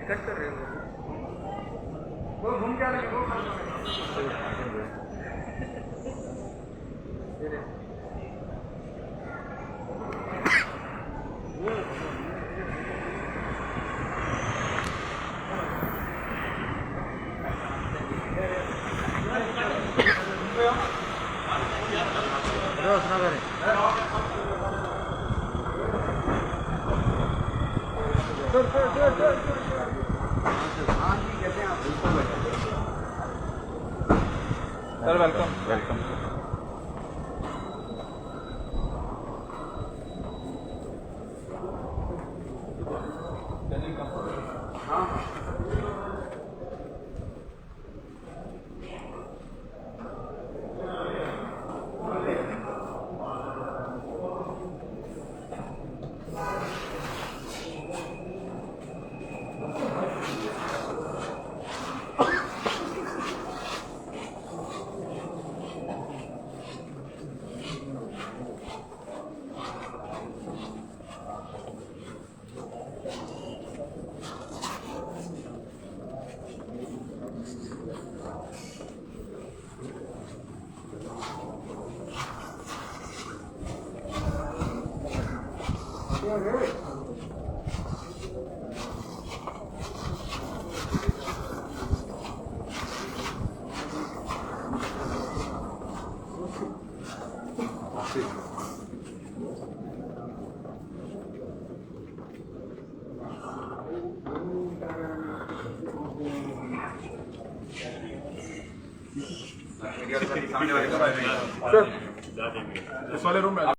Cut कर रहे हो। वो घूम के आने, वो। Sir sir sir sir sir. हाँ जी, कैसे हैं आप? Sir, welcome, welcome. हाँ। सामने वाले कमरे में, इस वाले रूम में।